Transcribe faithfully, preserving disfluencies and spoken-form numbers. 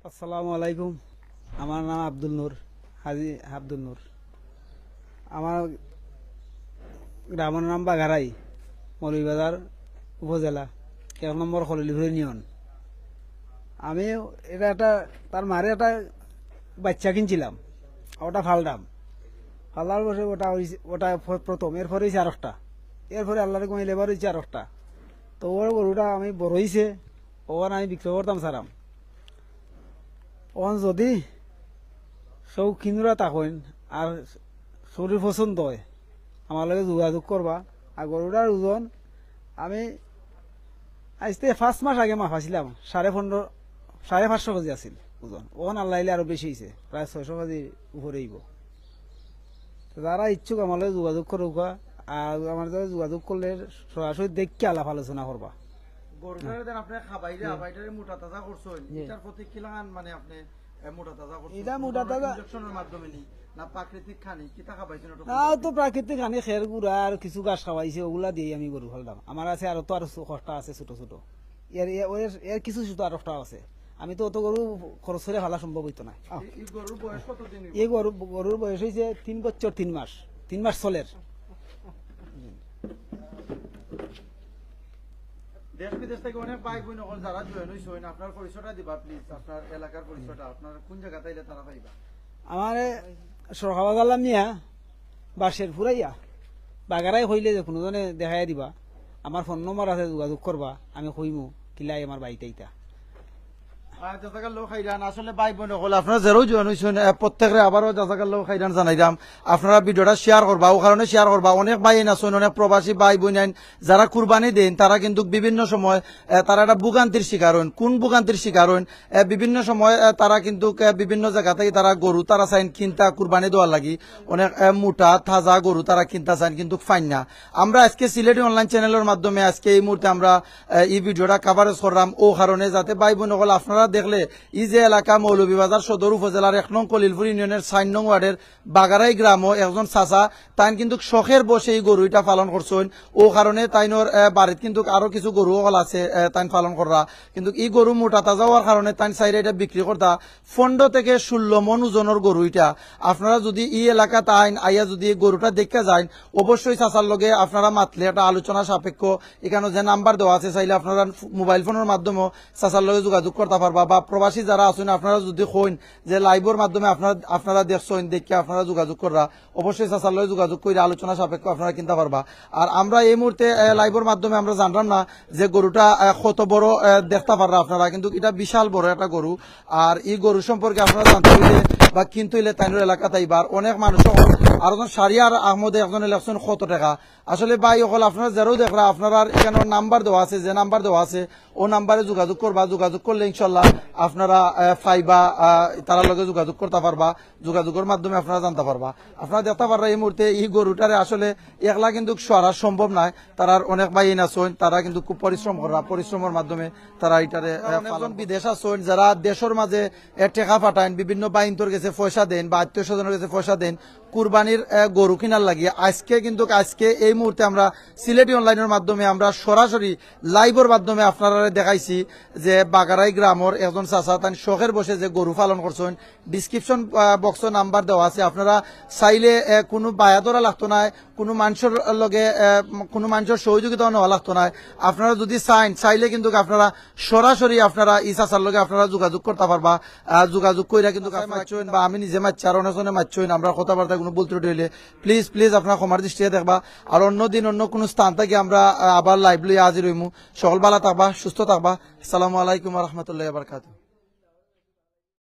আসসালামু আলাইকুম। আমার নাম আব্দুল নূর, হাজী আব্দুল নূর। আমার গ্রামর নাম বাগারাই, মৌলভীবাজার উপজেলা, এক নম্বর খলিলপুর ইউনিয়ন। আমি এটা একটা, তার মারে একটা বাচ্চা কিনছিলাম, ওটা ফাললাম। ফালার পরে ওটা হইছে, ওটা ফ-, প্রথম, এরপরে হইছে আরেকটা, এরপরে আল্লাহর কমাইলে এবার হইছে আরেকটা। তো ওর গরুটা আমি বড় হইছে, ওখানে আমি বিক্রয় করতাম সারাম। ওখান যদি কেউ কিনুরা তখন আর শরীর পছন্দ হয়, আমার লগে যোগাযোগ করবা। আর গরুটার ওজন আমি আইজতে পাঁচ মাস আগে মাপাছিলাম, সাড়ে পনেরো, সাড়ে পাঁচশো কেজি আছিল ওজন। ওখান আল্লাহ আইলে আরো বেশি হইছে, প্রায় ছয়শো কেজির উপরে হইব। তো যারা ইচ্ছুক আমার লগে যোগাযোগ করুকা, আর আমার লগে যোগাযোগ করলে সরাসরি দেখে আলাপ আলোচনা করবা। গরুটারে দেন আপনি খাবাইরা, খাবাইটারে মোটা তাজা করছেন, জি। এটার প্রতি কিলাখান মানে আপনি, এ, মোটা তাজা করছেন? এটা কোনো মোটা ধরনের তাজা ইনজেকশনের মাধ্যমে নি, না প্রাকৃতিক খানি, কিতা খাবাইছেন ওটা? না, তো প্রাকৃতিক খানি, খের গুঁড়া আর কিছু ঘাস খাওয়াইছে, ওগুলা দিয়েই আমি গরু ফাললাম। আমার আছে আরো তো আরো কষ্টা আছে ছোট ছোট, এর, এর, এর, এর কিছু ছোট আরো কষ্টা আছে। আমি তো অত গরু খরচ করে ফালা সম্ভব হইতো না। এই, এই গরুর বয়স কতদিন হইব? এই গরু, গরুর বয়স হইছে তিন বছর তিন মাস, তিন মাস চলের। দেশ বিদেশ থেকে অনেক ভাই বোন অকল যারা জয়েন হইছেন, আপনার পরিচয়টা দিবা প্লিজ, আপনার এলাকার পরিচয়টা, আপনার কোন জায়গা তাইলে তারা পাইবা? আমার সরকাবাদ আলম মিয়া, বাসের ফুরাইয়া, বাগারাই হইলে যে কোনো জনে দেখাই দিবা। আমার ফোন নম্বর আছে, যোগাযোগ করবা, আমি কইমু কিলাই আমার বাড়িতে আইতা। আহ, জাজাকাল্লাহু খাইরান। আসলে ভাই বোন অকল, আপনারা যেরাও জয়েন হইছেন, আহ, প্রত্যেকরে আবারও জাজাকাল্লাহু খাইরান জানাইলাম। আপনারা ভিডিওটা শেয়ার করবা, ও কারণে শেয়ার করবা। অনেক ভাই আইন আছেন, অনেক প্রবাসী ভাই বোন আইন, যারা কুরবানি দেন, তারা কিন্তু বিভিন্ন সময়, আহ, তারা একটা ভোগান্তির শিকার হইন। কোন ভোগান্তির শিকার হইন? আহ, বিভিন্ন সময়, আহ, তারা কিন্তু, আহ, বিভিন্ন জায়গা থেকে তারা গরু তারা চাইন কিনতা কুরবানি দেওয়ার লাগি। অনেক, আহ, মোটা তাজা গরু তারা কিনতা চাইন, কিন্তু পাইন না। আমরা আজকে সিলেটি অনলাইন চ্যানেলের মাধ্যমে আজকে এই মুহূর্তে আমরা, আহ, এই ভিডিওটা কাভারেজ করলাম, ও কারণে যাতে ভাই বোন অকল আপনারা দেখলে এই যে এলাকা মৌলভীবাজার সদর উপজেলার এক নং কলিলপুর ইউনিয়নের চার নং ওয়ার্ডের বাগারাই গ্রামও একজন চাচা, তাইন কিন্তু শখের বশে এই গরু এটা পালন করছেন। ও কারণে তাইনর, আহ, বাড়িত কিন্তু আরো কিছু গরু অকল আছে, আহ, তাইন পালন কররা। কিন্তু এই গরু মোটা তাজা হওয়ার কারণে তাইন চাইরা এটা বিক্রি করতা। পনেরো থেকে ষোলো মন ওজনের গরু এটা। আপনারা যদি এই এলাকাত আইন, আইয়া যদি এই গরুটা দেখতে যাইন, অবশ্যই চাচার লগে আপনারা মাতলে একটা আলোচনা সাপেক্ষ, এখানে যে নাম্বার দেওয়া আছে, চাইলে আপনারা মোবাইল ফোনের মাধ্যমেও চাচার লগে যোগাযোগ করতে পারবা। বা প্রবাসী যারা আছেন, আপনারা যদি কইন যে লাইভের মাধ্যমে আপনারা, আপনারা দেখছেন, দেখে আপনারা যোগাযোগ কররা, অবশ্যই চাচার লগে যোগাযোগ করে আলোচনা সাপেক্ষ আপনারা কিনতে পারবা। আর আমরা এই মুহূর্তে, আহ, লাইভের মাধ্যমে আমরা জানলাম না যে গরুটা, আহ, কত বড়, আহ, দেখতে পাররা আপনারা, কিন্তু এটা বিশাল বড় একটা গরু। আর এই গরু সম্পর্কে আপনারা জানতে হইলে বা কিনতে হইলে তাইনর এলাকাত আইবা। আর অনেক মানুষ, আর একজন শাহরিয়ার আহমদে একজন লেখছেন কত টাকা। আসলে ভাই অকল, আপনারা যেরাও দেখরা, আপনারা এখানে নাম্বার দেওয়া আছে, যে নাম্বার দেওয়া আছে, ও নাম্বারে যোগাযোগ করবা। যোগাযোগ করলে ইনশাল্লাহ আপনারা, আহ, পাইবা, আহ, তারার লগে যোগাযোগ করতে পারবা। যোগাযোগের মাধ্যমে আপনারা জানতে পারবা। আপনারা দেখতে পাররা এই মুহূর্তে এই গরুটারে আসলে একলা কিন্তু সরা সম্ভব নয়। তারার অনেক ভাই আইন আছেন, তারা কিন্তু খুব পরিশ্রম কররা, পরিশ্রমের মাধ্যমে তারা এটারে, আহ, অনেকজন পালন। বিদেশ আছেন, যারা দেশের মাঝে, আহ, টেকা পাঠাইন, বিভিন্ন ভাইন্তর গেছে পয়সা দেন বা আত্মীয় স্বজনের গেছে পয়সা দেন, কুরবানির, আহ, গরু কিনার লাগি। আজকে কিন্তু, আজকে এই মুহূর্তে আমরা সিলেটি অনলাইনের মাধ্যমে আমরা সরাসরি লাইভের মাধ্যমে আপনারা দেখাইছি যে বাগারাই গ্রামের একজন চাচা তান শখের বশে যে গরু পালন করছেন। ডিসক্রিপশন, আহ, বক্সও নাম্বার দেওয়া আছে, আপনারা চাইলে, আহ, কোনো বায়া ধরা লাগতো না, কোনো মানুষের লগে, আহ, কোনো মানুষের সহযোগিতাও নেওয়া লাগতো না। আপনারা যদি চাইন, চাইলে কিন্তু আপনারা সরাসরি আপনারা ই চাচার লগে আপনারা যোগাযোগ করতে পারবা। আহ, যোগাযোগ কইরা কিন্তু আপনারা মাতছইন বা আমি নিজে মাতছি আর অনেকজনে মাতছইন, আমরা কথাবার্তা কোনো ভুল ত্রুটি হইলে প্লিজ, প্লিজ আপনারা ক্ষমার দৃষ্টিতে দেখবা। আর অন্য দিন অন্য কোনো স্থান থেকে আমরা, আহ, আবার লাইভ লইয়া হাজির হইমু। সকল ভালা থাকবা, সুস্থ থাকবা। আসসালামু আলাইকুম ওয়া রাহমাতুল্লাহি ওয়া বারাকাতুহু।